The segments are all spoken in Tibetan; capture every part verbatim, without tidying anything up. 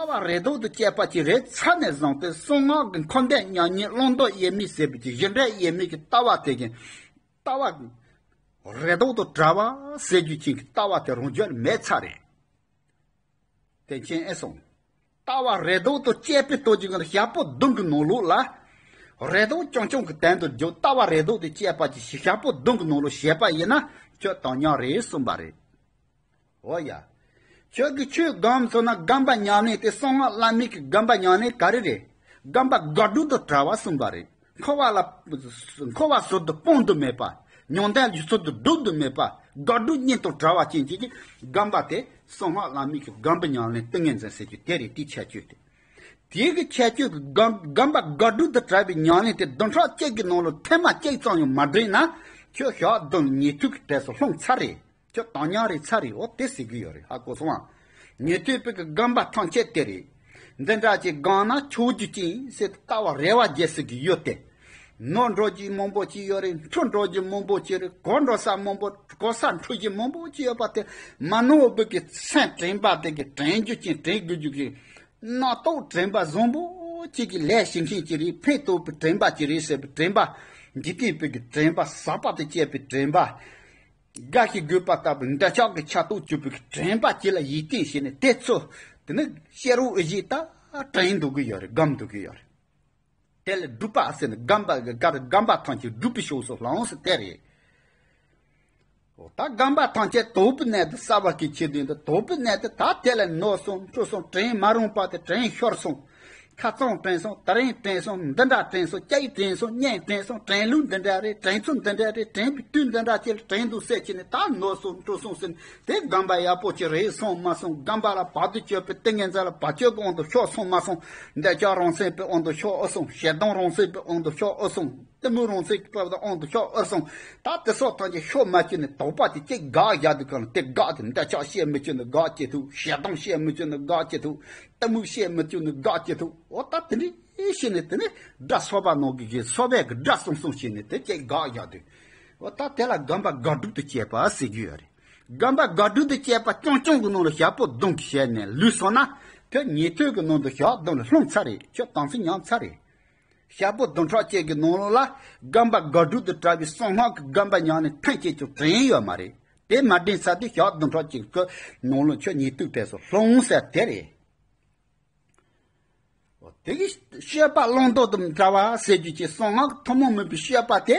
ལྟ་བ་རེ་དོགས་དང་བཅས་པ་ཅིག་རེད་ཚར་ནས་བཟུང་སྟེ་གསང་སྔགས་ཀྱི་འཁོར་འདས་མྱ་ངན་ཀློང་རྡོལ་དབྱེར་མེད་ཟེར་བའི་གི་གཞི་འབྲས་དབྱེར་མེད་ཀྱི་ལྟ་བ་དེ་གི་ལྟ་བ་རེ་དོགས་དང་བྲལ་བ་ཟེར་རྒྱུ་ཅན་གྱི་ལྟ་བ་དེ་རང་རྒྱུད་ལ་མེད་ཚར་རེད། དེ་མཁྱེན་ཨེ་སོང་། ལྟ་བ་རེ་དོགས་དང་བཅས་པའི་སྟོབས་ཀྱིས་ང་ལ་ཞག་པོ་བདུན་གྱི་ནང་ལོགས་ལ། རེ་དོགས་རྐྱང་རྐྱང་གི་དོན་དུ་རྒྱུ་ལྟ་བ་རེ་དོགས་དང་བཅས་པ་ཅིག་ཞག་པོ་བདུན་གྱི་ནང་ལོགས་བྱས་པ་ཡིན་ན་ཁྱོད་དོན་ཉག་རེད་གསུངས་པ་རེད། འོ་ཡ། ཁྱོད་ཀྱིས་ཆོས་སྒོམ་སོང་ན་སྒོམ་པ་ཉམས་ལེན་དེ་གསང་སྔགས་བླ་མེད་ཀྱི་སྒོམ་པ་ཉམས་ལེན་ག་རེ་རེད། སྒོམ་པ་དགག་སྒྲུབ་དང་བྲལ་བ་གསུངས་པ་རེད། འཁོར་བ་ལ། འཁོར་བ་ཟུར་དུ་སྤང་དུ་མེད་པ། མྱང་འདས་ཀྱི་ཟུར་དུ་སྒྲུབ་ཏུ་མེད་པ། དགག་སྒྲུབ་གཉིས་དང་བྲལ་བ་ཅན་གྱི་སྒོམ་པ་དེ་གསང་སྔགས་བླ་མེད་ཀྱི་སྒོམ་པ་ཉམས་ལེན་ཏིང་ངེ་འཛིན་ཟེར་རྒྱུ་དེ་རེད། དེའི་ཁྱད་ཆོས་དེ། དེའི་གི་ཁྱད་ཆོས་ཀྱི་སྒོམ་སྒོམ་པ་དགག་སྒྲུབ་དང་བྲལ་བའི་ཉམས་ལེན་དེ་བདུན་ཕྲག་གཅིག་གི་ནང་ལ་ཐེངས་མ་གཅིག་ཙམ་ཡང་མ་འགྲིག་ན། ཁྱོད་ཞག་བདུན་ཉན་ཐོས་ཀྱི་གྲས་སུ་ལྷུང་ཚར་རེད། ཁྱོད་དོན་ཉག་རེད་ཚར་རེད། འོ་དེ་ཟེར་གི་ཡོད་རེད། ཧ་གོ་སོང་ཨ། ཉན་ཐོས་པའི་གི་སྒོམ་པ་ཐམས་ཅད་དེ་རེད། འདི་འདྲ་ཅིག་སྒོམ་ན་ཆོག་རྒྱུ་ཅན་ཟེར་ལྟ་བ་རེ་བ་རྒྱས་ཟེར་གི་ཡོད་དེ། ནོར་འགྲོ་རྒྱུ་མང་པོ་ཅིག་ཡོད་རེད། འཁྲུལ་འགྲོ་རྒྱུ་མང་པོ་ཅིག་རེད། གོ་འགྲོ་ས་མང་པོ་གོ་ས་འཁྲུལ་རྒྱུ་མང་པོ་ཅིག་ཡོད་པ་དེ། མ་ནོར་བའི་གི་སེམས་དྲན་པ་དེ་གི་དྲན་རྒྱུ་ཅན་དྲན་དགོས་རྒྱུ་གི། རྣམ་རྟོག་དྲན་པ་བཟང་པོ་གཅིག་གིས་ལས་བྱེད་མཁན་གཅིག་རེད། ཕན་ཐོགས་པའི་དྲན་པ་གཅིག་རེད་ཟེར་བའི་དྲན་པ། འཇིག་རྟེན་པའི་གི་དྲན་པ། ཟག་པ་དང་བཅས་པའི་དྲན་པ། དགའ་ཞིང་སྡུག་པ་ལྟ་བུའི་འདོད་ཆགས་ཀྱི་ཆ་རྟོག་གཅིག་པུའི་དྲན་པ་གཅིག་ལ་ཡིད་བརྟན་བྱས་ནས་དེ་ཚོ། དེ་ནི་ཤེས་རབ་དབྱིག་གཞིར་ད་དྲན་འདུག་གི་ཡོད་རེད། སྒོམ་འདུག་གི་ཡོད་རེད། དེ་ལ་སྒྲུབ་པ་ཟེར་ནས་སྒོམ་པ་གི་ག་རེ་སྒོམ་པ་ཐམས་ཅད་སྒྲུབ་པའི་ཕྱོགས་སུ་ལྷུང་ཟེར་དེ་རེད། འོ་ད་སྒོམ་པ་ཐམས་ཅད་དོགས་པའི་གནས་དེ་གསལ་བ་གི་ཆེད་དུ་ཡིན་ཏེ། དོགས་པའི་གནས་དེ་ད་དེ་ལ་ནོར་སོང་འཁྲུལ་སོང་དྲན་མ་རུངས་པ་དེ་དྲན་ཤོར་སོང་། ཁ་རྩང་དྲན་སོང་། དེ་རིང་དྲན་སོང་། འདི་འདྲ་དྲན་སོང་། སྐྱེས་དྲན་སོང་། གཉེན་དྲན་སོང་། དྲན་ལུགས་འདི་འདྲ་རེད། དྲན་ཚུལ་འདི་འདྲ་རེད། དྲན་པའི་དུས་འདི་འདྲ་ཅིག་ལ་དྲན་འདུག་ཟེར་བྱས་ནས་ད་ནོར་སོང་འཁྲུལ་སོང་ཟེར་ནས་དེ་སྒོམ་པ་ཡག་པོ་ཅིག་རེད་སོང་མ་སོང་། སྒོམ་པ་ལ་བར་དུ་གཅོད་པའི་ཏིང་ངེ་འཛིན་ལ་བར་ཆད་ཀྱི་དབང་དུ་ཤོར་སོང་མ་སོང་། འདོད་ཆགས་རང་མཚན་པའི་དབང་དུ་ཤོར་ཨེ་སོང་། ཞེ་སྡང་རང་མཚན་པའི་དབང་དུ་ཤོར་ཨེ་སོང་། གཏི་མུག་རང་མཚན་གྱི་དབང་དུ་ཤོར་ཨེ་སོང་། ད་དེ་སོགས་ཐམས་ཅད་ཤོར་མ་བཅུག་ནས་དོགས་པ་དེ་གཅིག་དགག་རྒྱག་དུས་གང་ལ་དེ་དགག་དེ། འདོད་ཆགས་ཤེས་མི་བཅུག་ནས་དགག་ཅི་ཐུབ། ཞེ་སྡང་ཤེས་མི་བཅུག་ནས་དགག་ཅི་ཐུབ། གཏི་མུག་ཤེས་མི་བཅུག་ནས་དགག་ཅི་ཐུབ། འོ་ད་དེ་འདྲའི་ཤེས་ནས་དེ་ནི་དགྲ་སོ་པ་ནང་གི་གི་སོ་པའི་གི་དགྲ་སོང་སོང་བྱས་ནས་དེ་གཅིག་དགག་རྒྱག་དུས། འོ་ད་དེ་ལ་སྒོམ་པ་དགག་སྒྲུབ་ཏུ་བྱེད་པ་ཟེར་རྒྱུ་ཡོད་རེད། སྒོམ་པ་དགག་སྒྲུབ་ཏུ་བྱེད་པ་རྐྱང་རྐྱང་གི་ནང་ལ་ཞག་པོ་བདུན་བྱས་ནས་ལུས་སོང་ན། དེ་ཉན་ཐོས་ཀྱི་ནང་དུ་ཞག་བདུན་ལ་ལྷུང་ཚར་རེད། ཁྱོད་དམ་ཚིག་ཉམས་ཚར་རེད། ཞག་པོ་བདུན་ཕྲག་གཅིག་གི་ནང་ལོགས་ལ་སྒོམ་པ་དགག་སྒྲུབ་དང་བྲལ་བའི་གསང་སྔགས་ཀྱི་སྒོམ་པ་ཉམས་ལེན་ཐེངས་གཅིག་ཀྱང་དྲན་ཡོད་མ་རེད། དེ་མ་དྲན་ཚར་དུས་ཞག་བདུན་ཕྲག་གཅིག་གི་ནང་ལོགས་ཁྱོད་ཉན་ཐོས་གྲས་སུ་ལྷུང་ཟེར་དེ་རེད། འོ་དེ་གི་སྤྱོད་པ་བླང་དོར་དང་བྲལ་བ་ཟེར་རྒྱུ་ཅིག་གསང་སྔགས་ཐུན་མོང་མིན་པའི་སྤྱོད་པ་དེ་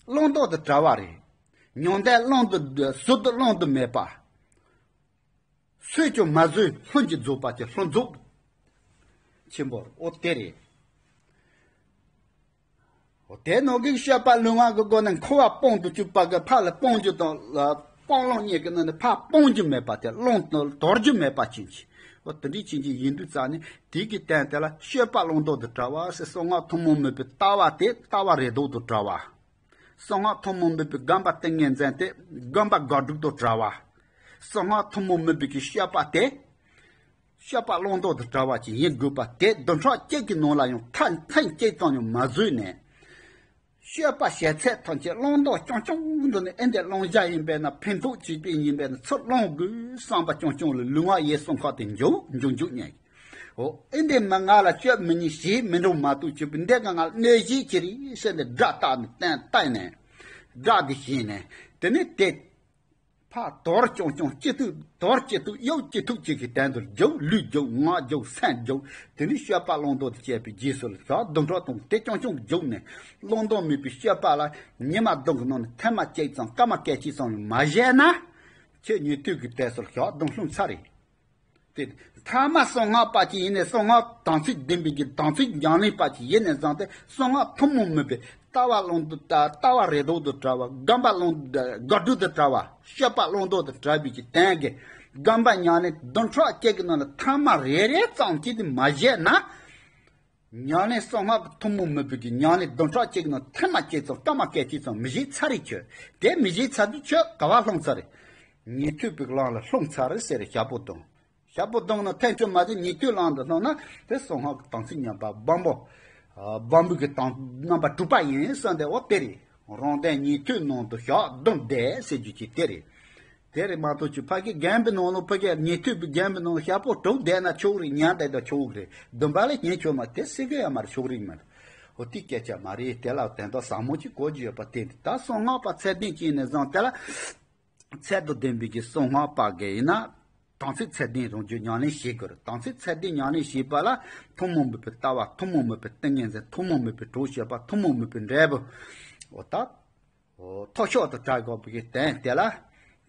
བླང་དོར་དང་བྲལ་བ་རེད། མྱང་འདས་བླང་དུ་ཟུར་དུ་བླང་དུ་མེད་པ། སུས་ཀྱང་མ་བཟོད་ལྷུན་གྱིས་རྫོགས་པ་ཅིག་ལྷུན་རྫོགས་ཆེན་པོ། འོ་དེ་རེད། འོ་དེ་ནང་གི་སྤྱོད་པ་ལུས་ངག་གི་སྒོ་ནས་འཁོར་བ་སྤང་དུ་བཅུག་པ་གི་ཕར་ལ་སྤང་རྒྱུ་དང་ལ་སྤང་བླང་གཉིས་ཀྱི་ནང་ནས་ཕར་སྤང་རྒྱུ་མེད་པ་དེ། བླང་དོར་རྒྱུ་མེད་པ་ཅན་གྱི། འོ་དེ་འདྲའི་ཅན་གྱི་ཡིན་དུས་ཙང་ནས་དེ་གི་སྟེང་དེ་ལ་སྤྱོད་པ་བླང་དོར་དང་བྲལ་བ་ཟེར། གསང་སྔགས་ཐུན་མོང་མིན་པའི་ལྟ་བ་དེ་ལྟ་བ་རེ་དོགས་དང་བྲལ་བ། གསང་སྔགས་ཐུན་མོང་མིན་པའི་སྒོམ་པ་ཏིང་ངེ་འཛིན་དེ་སྒོམ་པ་དགག་སྒྲུབ་དང་བྲལ་བ། གསང་སྔགས་ཐུན་མོང་མིན་པའི་གི་སྤྱོད་པ་དེ་སྤྱོད་པ་བླང་དོར་དང་བྲལ་བ་ཅིག་ཡིན་དགོས་པ་དེ། བདུན་ཕྲག་གཅིག་གི་ནང་ལ་ཡང་ཐ་ཐེངས་གཅིག་ཙམ་ཡང་མ་བཟོད་ནས། སྤྱོད་པ་བྱེད་ཚད་ཐམས་ཅད་བླང་དོར་རྐྱང་རྐྱང་འདུག་ནས། ཨེ་འདི་བླང་བྱ་ཡིན་པས་ན་ཕན་ཐོགས་ཅིག་པས་ཡིན་པས་ན་ཚུར་བླང་དགོས་བསམ་པ་རྐྱང་རྐྱང་ལ་ལུས་ངག་ཡིད་གསུམ་ཁ་དེ་འཇུག་འཇུག་འཇུག་ཉན། འོ་ཨེ་འདི་མི་ང་ལ་སྤྱོད་མི་ཉན་ཞེས་མི་འགྲོ་མ་གཏོགས་ཅིག་པས་འདི་ག་ང་ལ་གནོད་བྱེད་ཅི་རེད་ཟེར་ནས་དགྲ་བལྟས་ནས་བསྟན་བལྟས་ནས་དགྲ་འདི་བྱས་ནས། དེ་ནས་དེ་ཕར་དོར་རྐྱང་རྐྱང་ཅི་ཐུབ་དོར་ཅི་ཐུབ་གཡོག་ཅི་ཐུབ་ཅིག་གི་སྟེང་དུ་རྒྱུག་ལུས་རྒྱུག་ངག་རྒྱུག་སེམས་རྒྱུག་དེ་ནས་སྤྱོད་པ་བླང་དོར་དང་བཅས་པའི་རྗེས་སུ་ལ་ཞག་བདུན་ཕྲག་དང་དེ་རྐྱང་རྐྱང་རྒྱུག་ནས། བླང་དོར་མེད་པའི་སྤྱོད་པ་ལ་ཉི་མ་བདུན་གྱི་ནང་ནས་ཐེངས་མ་གཅིག་ཙམ་སྐར་མ་སྐད་ཅིག་ཙམ་ཡང་མ་བཞེས་ན། ཁྱེད་ཉན་ཐོས་ཀྱི་གྲས་སུ་ཞག་བདུན་ལྷུང་ཚར་རེད། དེ་ཐ་མ་གསང་སྔགས་པ་ཅིག་ཡིན་ནས་གསང་སྔགས་དམ་ཚིག་ལྡན་པའི་གི་དམ་ཚིག་ཉམས་ལེན་པ་ཅིག་ཡིན་ནས་བཟུང་སྟེ་གསང་སྔགས་ཐུན་མོང་མིན་པའི་ལྟ་བ་བླང་དོར་ལྟ་ལྟ་བ་རེ་དོགས་དང་བྲལ་བ། སྒོམ་པ་བླང་དགག་སྒྲུབ་དང་བྲལ་བ། སྤྱོད་པ་བླང་དོར་དང་བྲལ་བའི་གི་སྟེང་གི་སྒོམ་པ་ཉམས་ལེན་བདུན་ཕྲག་གཅིག་གི་ནང་ལ་ཐ་མ་རེ་རེ་ཙམ་གཅིག་དེ་མ་བཞེས་ན། ཉམས་ལེན་གསང་སྔགས་ཀྱི་ཐུན་མོང་མིན་པའི་གི་ཉམས་ལེན་བདུན་ཕྲག་གཅིག་ནང་ཐེངས་མ་གཅིག་ཙམ་སྐར་མ་སྐད་ཅིག་ཙམ་མི་བཞེས་ཚར་རེད་ཁྱོད། དེ་མི་བཞེས་ཚར་དུས་ཁྱོད་ག་བ་ལྷུང་ཚར་རེད། ཉན་ཐོས་པའི་གླིང་ལ་ལྷུང་ཚར་རེད་ཟེར་རེད། ཞག་པོ་བདུན། ཞག་པོ་བདུན་ནང་ཐེངས་གཅིག་མ་གཏོགས་ཉན་ཐོས་གླིང་དུ་ལྷུང་ན་དེ་གསང་སྔགས་ཀྱི་དམ་ཚིག་ཉམས་པ་སྦོམ་པོ། སྦོམ་པོ་གི་དམ་རྣམ་པ་དྲུག་པ་ཡིན་ཟེར་འདི་འོ་དེ་རེད། རང་དོན་ཉན་ཐོས་ནང་དུ་ཞག་བདུན་བསྡད་ཟེར་རྒྱུ་ཅིག་དེ་རེད། དེ་རེད་མ་གཏོགས་ཅི་ཕ་གི་རྒན་པའི་ནང་ལོ་ཕ་གི་ཉེ་དུས་པའི་རྒན་པའི་ནང་ལོ་ཞག་པོ་དྲུག་བསྡད་ན་ཆོག་རེད། ཉལ་བསྡད་ད་ཆོག་རེད། བདུན་པ་ལ་ཉན་ཆོག་མ་དེ་སྲིད་གི་ཡ་མ་རེད། ཆོག་རེད་མ་རེད། འོ་དེ་སྐད་ཆ་མ་རེད། དེ་ལ་དོན་དག་ཟབ་མོ་ཅིག་གོ་རྒྱུ་ཡོད་པ་དེ་འདི་ད་གསང་སྔགས་པ་ཚད་ལྡན་ཅིག་ནས་བཟུང་དེ་ལ་ཚད་དང་ལྡན་པའི་གི་གསང་སྔགས་པ་གི་ཡིན་ན་དམ་ཚིག་ཚད་ལྡན་རང་རྒྱུད་ཉམས་ལེན་བྱེད་དགོས་རེད། དམ་ཚིག་ཚད་ལྡན་ཉམས་ལེན་བྱེད་པ་ལ་ཐུན་མོང་མིན་པའི་ལྟ་བ། ཐུན་མོང་མིན་པའི་ཏིང་ངེ་འཛིན། ཐུན་མོང་མིན་པའི་གྲོགས་བྱེད་པ། ཐུན་མོང་མིན་པའི་འབྲས་བུ། འོ་ད། འོ་མཐོ་ཤོས་དུ་གྲགས་དགོས་པའི་གི་དོན་དེ་ལ།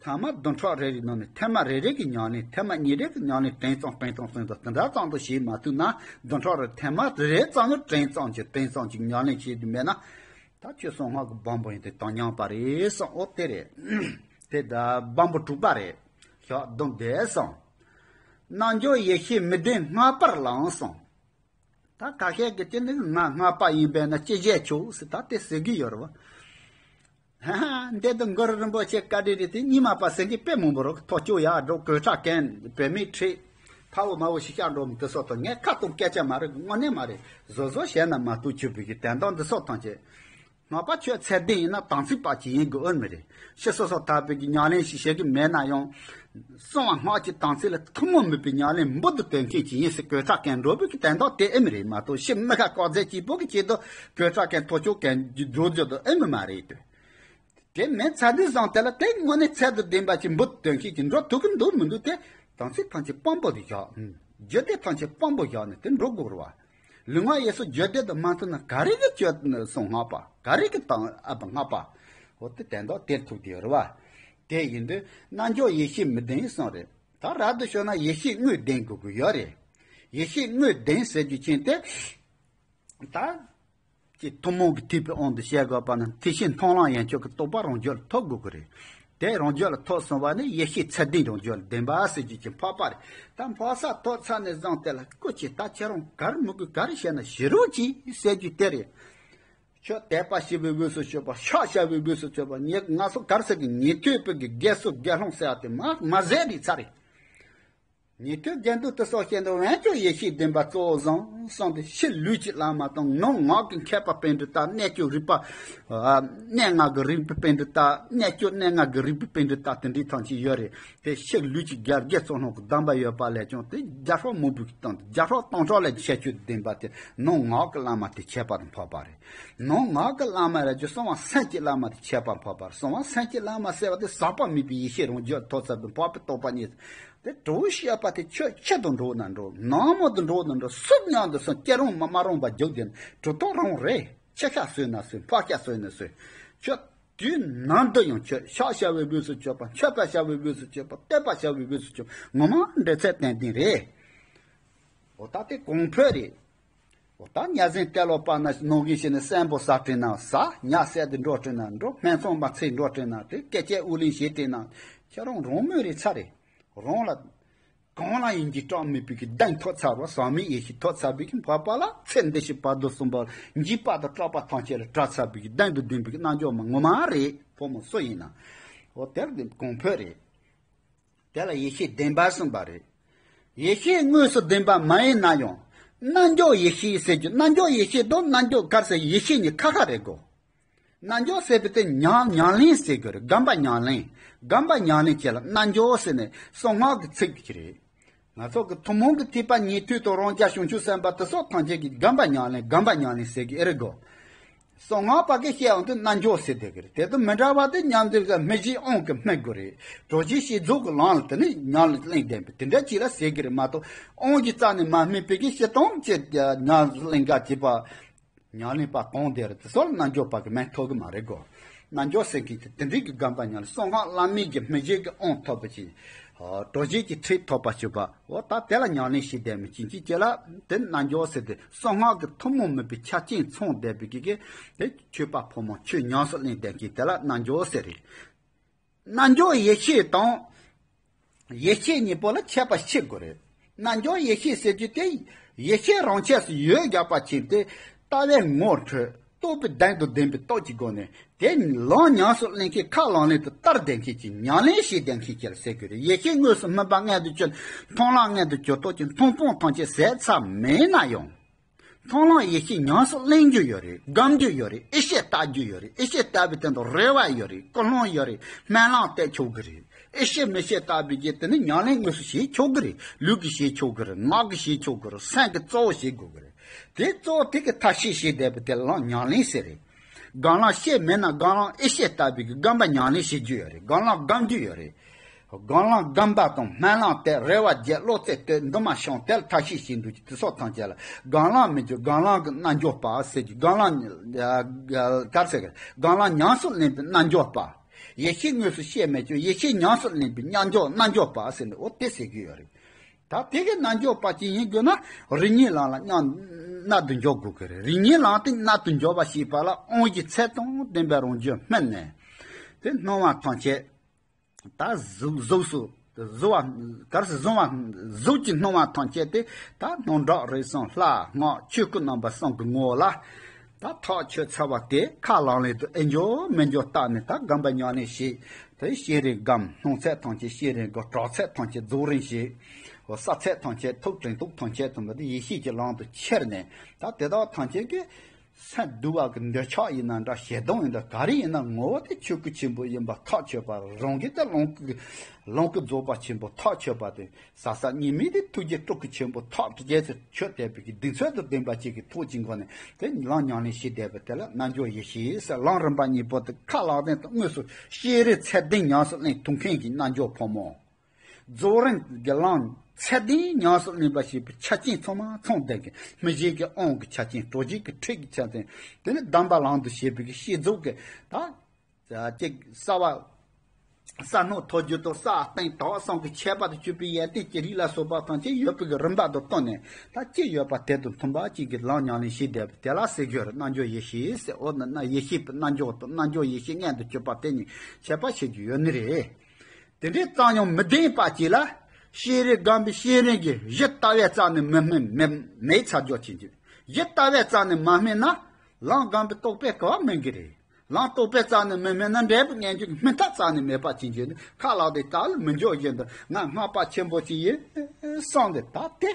ཐ་མ་བདུན་ཕྲག་རེ་རེའི་ནང་ནས་ཐེངས་མ་རེ་རེ་གི་ཉམས་ལེན། ཐེངས་མ་གཉིས་རེ་གི་ཉམས་ལེན། དྲན་ཙམ་དྲན་ཙམ་དྲན་ཙམ་དེ་འདྲ་ཙམ་དུ་བྱེད་མ་ཐུབ་ན། བདུན་ཕྲག་རེ་ཐེངས་མ་རེ་རེ་ཙམ་ནི་དྲན་ཙམ་གྱི་དྲན་ཙམ་གྱི་ཉམས་ལེན་བྱེད་རྒྱུ་མེད་ན། ད་ཁྱོད་གསང་སྔགས་ཀྱི་བམ་པོ་ཡིན་ཏེ་དོན་སྙིང་པ་རེད་གསུངས། འོ་དེ་རེད། དེ་ད་བམ་པོ་དྲུག་པ་རེད། ཞག་བདུན་བསྡད་སོང་། རྣལ་འབྱོར་ཡེ་ཤེས་མི་ལྡན་སྔགས་པར་ལམ་གསུངས། ད་ཁ་ཤས་ཀྱིས་དེ་ནི་ང་སྔགས་པ་ཡིན་པས་ན་ཅི་བྱེད་ཆོག་ཟེར་ད་དེ་ཟེར་གི་ཡོད་རེད་བ། ཧ་ཧ། འདི་དུ་གུ་རུ་རིན་པོ་ཆེ་བཀའ་དྲིན་རེད། དེ་རྙིང་མ་པ་ཟེར་གི་དཔེ་མང་པོ་རོགས་ཐོ་ཅོ་ཡག་འགྲོ་གོས་ཁྲ་གན་བོད་མིའི་ཁྲིད་ཕ་བོ་མ་བོ་ཞིག་ཤག་འགྲོ་མི་དེ་སོགས་དང་ངས་ཁ་ཏོན་སྐད་ཆ་མ་རེད། དངོས་གནས་མ་རེད། བཟོ་བཟོ་བྱས་ན་མ་གཏོགས་ཆོས་པའི་གི་དན་དང་འདི་སོགས་ཐམས་ཅད། སྔགས་པ་ཁྱོད་ཚད་ལྡན་ཡིན་ན་དམ་ཚིག་པ་ཅིག་ཡིན་དགོས་ཨེ་མི་རེད། ཕྱི་སོ་སོ་ཐར་པའི་གི་ཉམས་ལེན་ཞིག་བྱེད་གི་མེད་ན་ཡང་། གསང་བ་སྔགས་ཀྱི་དམ་ཚིག་ལ་ཐུན་མོང་མིན་པའི་ཉམས་ལེན་འབུར་དུ་དོན་མཁན་ཅིག་ཡིན་ཟེར་གོས་ཁྲ་གན་འགྲོ་བའི་གི་དན་དང་དེ་ཨེ་མི་རེད་མ་གཏོགས་ཕྱི་མི་ཁ་བཀག་རྫས་གཅིག་པོ་གི་ཆེད་དུ་གོས་ཁྲ་གན་ཐོ་ཅོ་གན་འགྲོ་རྒྱུ་དུ་ཨེ་མི་མ་རེད་དུ། དེ་མིན་ཚད་ལྡན་བཟང་དེ་ལ་དེ་དངོས་གནས་ཚད་དུ་ལྡན་པ་ཅིག་འབུར་དུ་དོན་མཁན་ཅིག་འགྲོ་ཐུབ་གི་འདུག་མི་འདུག་དེ་དམ་ཚིག་ཐམས་ཅད་དཔང་པོ་དུ་བཞག་རྒྱུད་སྡེ་ཐམས་ཅད་དཔང་པོ་བཞག་ནས་དེ་འགྲོ་དགོས་རེད་བ། ལུས་ངག་ཡིད་གསུམ་རྒྱུད་སྡེ་དུ་མ་མཐུན་ན་ག་རེ་གི་ཆོས་གསང་སྔགས་པ། ག་རེ་གི་དང་ཨ་པ་སྔགས་པ། འོ་དེ་དན་དང་དེར་ཐུག་དེ་ཡོད་རེད་བ། དེ་ཡིན་དུས་རྣལ་འབྱོར་ཡེ་ཤེས་མི་ལྡན་གསུངས་རེད། ད་རབ་ཏུ་བྱུང་ན་ཡེ་ཤེས་དངོས་ལྡན་དགོས་ཀྱི་ཡོད་རེད། ཡེ་ཤེས་དངོས་ལྡན་ཟེར་རྒྱུ་ཅན་དེ། ད། ཀྱི་ཐུན་མོང་གི་ཐེག་པའི་དབང་དུ་བྱས་དགོས་པ་ན་ཐེག་ཆེན་མཐོང་ལམ་ཡན་ཆད་ཀྱི་རྟོགས་པ་རང་རྒྱུད་ལ་ཐོབ་དགོས་ཀྱི་རེད། དེ་རང་རྒྱུད་ལ་ཐོབ་སོང་བ་ནི་ཡེ་ཤེས་ཚད་ལྡན་རང་རྒྱུད་ལ་ལྡན་པ་ཟེར་རྒྱུ་ཅིག་འཕགས་པ་རེད། ད་འཕགས་ས་ཐོབ་ཚར་ནས་བཟུང་དེ་ལ་སྐུ་མཁྱེན། ད་ཁྱེད་རང་ག་རེ་མི་དགོས་ག་རེ་བྱས་ན་ཞི་རོགས་གྱིས་ཟེར་རྒྱུ་དེ་རེད། ཁྱོད་དད་པ་ཞི་བའི་དབུས་སུ་སྤྱོད་པ། ཕྱག་བྱ་བའི་དབུས་སུ་སྤྱོད་པ། ཉེ་ང་ཚོ་ག་རེ་ཟེར་གི་ཉན་ཐོས་པའི་གི་དགེ་ཚུལ་དགེ་སློང་ཟེར་བ་དེ་མ་མ་ཟད་རེད་ཚར་རེད། ཉན་ཐོས་དགེ་འདུན་དེ་སོགས་བཤད་འདུག། འོན་ཀྱང་ཡེ་ཤེས་ལྡན་པ་གཙོ་བོ་བཟང་གསུངས་ཏེ་ཕྱི་ལུས་ཀྱི་བླ་མ་དང་ནང་ངག་གི་མཁས་པ་པཎྜི་ཏ། གནད་གཅོད་རིག་པ། ཨ། གནད་ལྔ་གི་རིག་པའི་པཎྜི་ཏ། གནད་གཅོད་གནད་ལྔ་གི་རིག་པའི་པཎྜི་ཏ་དེ་འདྲའི་ཐམས་ཅད་ཡོད་རེད། དེ་ཕྱི་ལུས་ཀྱི་རྒྱ་རྒྱ་གཙོ་ནོ་གི་གདམས་པ་ཡོད་པ་ལས་ཀྱང་དེ་རྒྱ་སོག་མང་པོའི་སྟེང་དུ་རྒྱ་སོག་སྟོང་ཕྲག་ལས་ཁྱད་ཆོས་ལྡན་པ་དེ་ནང་ངག་གི་བླ་མ་དེ་ཁྱད་པར་དུ་འཕགས་པ་རེད། ནང་ངག་གི་བླ་མ་རེད་ཀྱི་གསང་བ་སེམས་ཀྱི་བླ་མ་དེ་ཁྱད་པར་འཕགས་པ་རེད། གསང་བ་སེམས་ཀྱི་བླ་མ་ཟེར་བ་དེ་ཟག་པ་མེད་པའི་ཡེ་ཤེས་རང་རྒྱུད་ཐོབ་ཚར་བའི་འཕགས་པའི་རྟོགས་པ་རྙེད། དེ་གྲོགས་བཤད་པ་དེ་ཁྱོད་ཁྱི་དང་འགྲོགས་ན་འགྲོགས། ནག་མོ་དང་འགྲོགས་ན་འགྲོགས། སུ་མཉམ་དུ་སོང་སྐྱེ་རུང་མ་མ་རུང་བ་རྒྱུག་ལྡན་གྲུབ་ཐོབ་རང་རེད། ཁྱི་ཤ་ཟོས་ན་ཟོས། ཕག་ཤ་ཟོས་ན་ཟོས། ཁྱོད་དུས་ནམ་དུ་ཡང་ཁྱོད་ཕྱག་བྱ་བའི་དབུས་སུ་སྤྱོད་པ། མཆོད་པ་བྱ་བའི་དབུས་སུ་སྤྱོད་པ། བསྟོད་པ་བྱ་བའི་དབུས་སུ་སྤྱོད་པ། ངོ་མ་འབྲེལ་ཚད་ཏན་ཏན་རེད། འོ་ད་དེ་གོང་འཕེལ་རེད། འོ་ད་གཉའ་ཟན་ཏེ་ལོ་པ་ན་ནང་གི་ཞིག་ནས་སྲན་པོ་ཟ་བྲིན་ན་ཟ། ཉ་བསད་དེ་འགྲོ་བྲིན་ན་འགྲོ། སྨན་ཚོང་མ་ཚིག་འགྲོ་བྲིན་ན་དེ་སྐད་ཆའི་ཨུ་ལིང་བྱེད་བྲིན་ན་ཁྱེད་རང་རང་མོས་རེད་ཚར་རེད། རང་ལ་གང་ལ་ཡིན་གྱི་སྐྲག་མེད་པའི་གི་གདེང་ཐོབ་ཚར་བ། ཟག་མེད་ཡེ་ཤེས་ཐོབ་ཚར་བའི་གི་འཕགས་པ་ལ་ཚེ་འདི་ཕྱི་བར་དོ་གསུམ་པ་འཇིགས་པ་དང་སྐྲག་པ་ཐམས་ཅད་ལས་བྲལ་ཚར་བའི་གི་གདེང་དུ་ལྡན་པའི་གི་རྣལ་འབྱོར་མ་ངོ་མ་རེད། ཕོ་མོ་སུ་ཡིན་ན། འོ་དེར་འདི་གོང་འཕེལ་རེད། དེ་ལ་ཡེ་ཤེས་ལྡན་པ་གསུངས་པ་རེད། ཡེ་ཤེས་དངོས་སུ་ལྡན་པ་མ་ཡིན་ན་ཡང་། རྣལ་འབྱོར་ཡེ་ཤེས་ཟེར་རྒྱུ། རྣལ་འབྱོར་ཡེ་ཤེས་དང་རྣལ་འབྱོར་ག་རེ་ཟེར། ཡེ་ཤེས་གཉིས་ཁ་ཁ་རེད་གོ། རྣལ་འབྱོར་ཟེར་བའི་དེ་ཉམས་ཉམས་ལེན་ཟེར་དགོས་རེད། གདམས་པ་ཉམས་ལེན། གདམས་པ་ཉམས་ལེན་བྱེད་ལ་རྣལ་འབྱོར་ཟེར་ནས་གསང་སྔགས་ཀྱི་ཚིག་ཅིག་རེད། ང་ཚོ་གི་ཐུན་མོང་གི་ཐེག་པ་ཉན་ཐོས་དང་རང་རྒྱལ་བྱང་ཆུབ་སེམས་དཔའ་དེ་སོགས་ཐམས་ཅད་ཀྱིས་གདམས་པ་ཉམས་ལེན་གདམས་པ་ཉམས་ལེན་ཟེར་གི་ཨེ་རེད་གོ། གསང་སྔགས་པ་གི་བཤད་ཡོང་དུས་རྣལ་འབྱོར་ཟེར་བསྡད་གི་རེད། དེ་དང་མི་འདྲ་བ་དེ་མཉམ་འདེབས་ཀྱི་སྨིན་བྱེད་དབང་གིས་སྨིན་དགོས་རེད། གྲོལ་བྱེད་བསྐྱེད་རྫོགས་ཀྱི་ལམ་ལ་དེ་ནི་ཉམས་ལེན་བསྟན་པའི་དེ་འདྲ་ཅིག་ལ་ཟེར་གི་རེད་མ་གཏོགས། དབང་གི་རྩ་ནས་མ་སྨིན་པའི་གི་སྤྱིར་བཏང་གི་ཉམས་ལེན་ག་བྱེད་པ། ཉམས་ལེན་པ་གང་དེ་རེད། དེ་སོགས་ལ་རྣལ་འབྱོར་པ་གི་མིང་ཐོབ་གི་མ་རེད་གོ། རྣལ་འབྱོར་ཟེར་མཁན་དེ་དེ་འདྲའི་གི་གདམས་པ་ཉམས་ལེན། གསང་སྔགས་བླ་མེད་ཀྱི་སྨིན་བྱེད་ཀྱི་དབང་ཐོབ་པ་ཅིག་གྲོལ་བྱེད་ཀྱི་ཁྲིད་ཐོབ་པ་ཞུ་བ། འོ་ད་དེ་ལ་ཉམས་ལེན་བྱེད་བསྡད་མི་ཅིག་ཅིག་ཅེ་ལ་དེ་རྣལ་འབྱོར་ཟེར་ཏེ། གསང་སྔགས་ཀྱི་ཐུན་མོང་མིན་པའི་ཆ་རྐྱེན་ཚང་བསྡད་པའི་གི་གི་དེ་ཆོས་པ་ཕོ་མོ་ཆོས་ཉམས་སུ་ལེན་བསྡད་མཁན་དེ་ལ་རྣལ་འབྱོར་ཟེར་རེད། རྣལ་འབྱོར་ཡེ་ཤེས་དང་། ཡེ་ཤེས་གཉིས་པོ་ལ་ཁྱད་པར་ཕྱེ་དགོས་རེད། རྣལ་འབྱོར་ཡེ་ཤེས་ཟེར་རྒྱུ་དེ། ཡེ་ཤེས་རང་ཆས་སུ་ཡོད་རྒྱག་པ་ཅན་དེ། ལྟ་བའི་ངོ་འཕྲོད། རྟོགས་པའི་གདེང་དང་ལྡན་པའི་སྟོབས་ཀྱི་སྒོ་ནས། དེ་ལམ་ཉམས་སུ་ལེན་མཁན། ཁ་ལམ་ལེན་དུ་བསྟར་བསྡད་མཁན་གྱི་ཉམས་ལེན་བྱེད་བསྡད་མཁན་ཅིག་ལ་ཟེར་དགོས་རེད། ཡེ་ཤེས་དངོས་སུ་སྨིན་པ་མངོན་དུ་གྱུར། མཐོང་ལམ་མངོན་དུ་གྱུར་ཐོག་གི་མཐོང་སྤང་ཐམས་ཅད་ཟད་ཚར་མེད་ན་ཡང་། མཐོང་ལམ་ཡེ་ཤེས་ཉམས་སུ་ལེན་རྒྱུ་ཡོད་རེད། སྒོམ་རྒྱུ་ཡོད་རེད། ཡེ་ཤེས་བལྟ་རྒྱུ་ཡོད་རེད། ཡེ་ཤེས་བལྟ་བའི་སྟེང་དུ་རེ་བ་ཡོད་རེད། ཀུན་སློང་ཡོད་རེད། སྨོན་ལམ་བཏབ་ཆོག་གི་རེད། ཨེ་ཤེས་མི་ཤེས་ལྟ་བུའི་གི་དེ་ནི་ཉམས་ལེན་དངོས་སུ་བྱེད་ཆོག་གི་རེད། ལུས་ཀྱིས་བྱེད་ཆོག་གི་རེད། ངག་གིས་བྱེད་ཆོག་གི་རེད། སེམས་ཀྱིས་གཙོ་བོ་བྱེད་དགོས་གི་རེད། དེ་གཙོ་བོ་དེ་གི་ཐབས་ཤེས་བྱེད་བསྡད་པ་དེ་ལ་ཉམས་ལེན་ཟེར་རེད། སྒོམ་ལམ་ཤེས་མེད་ན་སྒོམ་ལམ་ཨེ་ཤེས་ལྟ་བུའི་གི་སྒོམ་པ་ཉམས་ལེན་བྱེད་རྒྱུ་ཡོད་རེད། སྒོམ་ལམ་སྒོམ་རྒྱུ་ཡོད་རེད། སྒོམ་ལམ་སྒོམ་པ་དང་སྨོན་ལམ་དེ་རེ་བ་བརྒྱད་བློ་རྩེ་གཏོད་འདུན་མ་བྱུང་དེ་ལ་ཐབས་ཤེས་བྱེད་འདུག་ཀྱི་དེ་སོགས་ཐམས་ཅད་ལ་སྒོམ་ལམ་མི་འགྱུར་སྒོམ་ལམ་གྱི་རྣལ་འབྱོར་པ་ཟེར་གྱི་སྒོམ་ལམ་གར་ཟེར་གི་སྒོམ་ལམ་ཉམས་སུ་ལེན་པའི་རྣལ་འབྱོར་པ། ཡེ་ཤེས་དངོས་སུ་ཤེས་མེད་ཀྱང་ཡེ་ཤེས་ཉམས་སུ་ལེན་པའི་མཉམ་འཇོག་རྣལ་འབྱོར་པ་ཟེར་ནས་འོ་དེ་ཟེར་གྱི་ཡོད་རེད། ད་དེ་གི་རྣལ་འབྱོར་པ་ཅིག་ཡིན་དགོས་ན་རིགས་ངེས་ལམ་ལ་མཉམ་རྣལ་དུ་འཇོག་དགོས་ཀྱི་རེད། རིགས་ངེས་ལམ་དེ་རྣལ་དུ་འཇོག་པ་ཞེས་པ་ལ་དབང་བཞི་ཚད་དང་ལྡན་པའི་རང་རྒྱུད་སྨིན་ནས་དེ་སྣང་བ་ཐམས་ཅད་ད་གཟུགས་གཟུགས་སུ་གཟུགས་པ་གར་སོང་བཟུང་བ་གཟུགས་ཀྱི་སྣང་བ་ཐམས་ཅད་དེ་ད་སྣང་གྲགས་རེག་གསུམ་ལྷ་སྔགས་ཆོས་སྐུ་རྣམ་པ་གསུམ་གྱི་ངོ་བོ་ལ་ད་ཐག་ཆོད་ཚར་བ་དེ་ཁས་བླངས་ལན་དུ་ཨེ་འཇོག་མི་འཇོག་བལྟས་ནས་ད་སྒོམ་པ་ཉམས་ལེན་བྱེད། དེ་ཤེས་རིག་སྒོམ། སྣང་ཚད་ཐམས་ཅད་ཤེས་རིག་སྒོམ། གྲགས་ཚད་ཐམས་ཅད་རྫོགས་རིམ་བྱེད། འོ་ས་ཚད་ཐམས་ཅད་ཐུགས་དྲན་ཐུགས་ཐམས་ཅད་དུ་མི་དེ་ཡེ་ཤེས་ཀྱི་ལམ་དུ་ཁྱེར་ནས་ད་དེ་དག་ཐམས་ཅད་ཀྱི་སེམས་འདུལ་བ་གི་འདོད་ཆགས་ཡིན་ན་འདྲ། ཞེ་སྡང་ཡིན་ན་ག་རེ་ཡིན་ན་ངོ་བོ་དེ་ཆོས་སྐུ་ཆེན་པོ་ཡིན་པ་ཐག་ཆོད་པ། རང་གི་དེ་ལོངས་སྐུ་ལོངས་སྐུ་རྫོགས་པ་ཆེན་པོ་ཐག་ཆོད་པ་དེ་ཟབ་གསལ་གཉིས་མེད་དེ་ཐུགས་རྗེ་སྤྲུལ་སྐུ་ཆེན་པོ་ཐག་རྗེས་སུ་ཆོད་བསྡད་པའི་གི་གདེང་ཚོད་དུ་ལྡན་པ་ཅིག་གི་ཐོག་གཅིག་འགོ་ནས་དེ་ལམ་ཉམས་ལེན་བྱེད་བསྡད་པ་དེ་ལ་རྣལ་འབྱོར་ཡེ་ཤེས་ཟེར། ལམ་རིམ་པ་གཉིས་པོ་དེ་ཁས་བླངས་ནས་དངོས་སུ་ཤེས་རིག་ཚད་ལྡན་ཉམས་སུ་ལེན་ཐུབ་མཁན་གྱི་རྣལ་འབྱོར་ཕོ་མོ། རྫོགས་རིམ་གྱི་ལམ་ཚད་ལྡན་ཉམས་སུ་ལེན་པ་ཞེས་པའི་ཆ་རྐྱེན་ཚང་མ་ཚང་བསྡད་མཁན། སྨིན་བྱེད་ཀྱི་དབང་གི་ཆ་རྐྱེན། གྲོལ་བྱེད་ཀྱི་ཁྲིད་ཀྱི་ཆ་རྐྱེན། དེ་ནི་སྡོམ་པ་ལམ་དུ་བྱེད་པའི་གི་བསྐྱེད་རྫོགས་ཀྱི་ད་ཅིག་གསལ་བ། གསལ་སྣང་ཐོབ་རྒྱུ་དང་གསལ་སྟེང་དག་གསུམ་གྱི་ཁྱད་པར་དུ་གྱུར་པའི་ཡོན་ཏན་གྱི་རིགས་ལ་སོགས་པ་ཐམས་ཅད་ཡོད་པའི་གི་རིམ་པ་དང་བསྟུན་ནས་ད་ཅི་ཡོད་པ་དེ་དང་མཐུན་པ་ཅིག་གི་ལམ་ཉམས་ལེན་བྱེད་བསྡད་པ་དེ་ལ་ཟེར་རྒྱུ་རེད། རྣལ་འབྱོར་ཡེ་ཤེས་ཟེར། འོ་ན་ན་ཡེ་ཤེས་པའི་རྣལ་འབྱོར་དང་རྣལ་འབྱོར་ཡེ་ཤེས་མངོན་དུ་གྱུར་པ་དེ་གཉིས་ཁྱད་པར་ཕྱེ་རྒྱུ་ཡོད་ནི་རེད། དེ་འདྲའི་ཙམ་ཡང་མི་ལྡན་པ་ཅིག་ལ་ཤེས་རིག་སྒོམ་པའི་ཤེས་རིག་གིས་གཞི་ལྟ་བའི་རྩ་ནས་མི་སྨིན་མེད་མེད་ཚར་འཇོག་བྱེད་རྒྱུ། གཞི་ལྟ་བའི་རྩ་ནས་མ་སྨིན་ན་ལམ་སྒོམ་པའི་རྟོགས་པའི་གོ་བ་སྨིན་གྱི་རེད། ལམ་རྟོགས་པའི་རྩ་ནས་མི་སྨིན་ན་འབྲས་བུ་མངོན་གྱུར་གྱི་སྨིན་ཐབས་རྩ་ནས་མེད་པ་ཅིག་འགྱུར་ནས་ཁ་ལག་དེ་ལྟ་ལ་མི་འཇོག་བཞིན་དུ་ང་སྔགས་པ་ཆེན་པོ་ཅིག་ཡིན་བསམ་སྟེ་ད་དེ།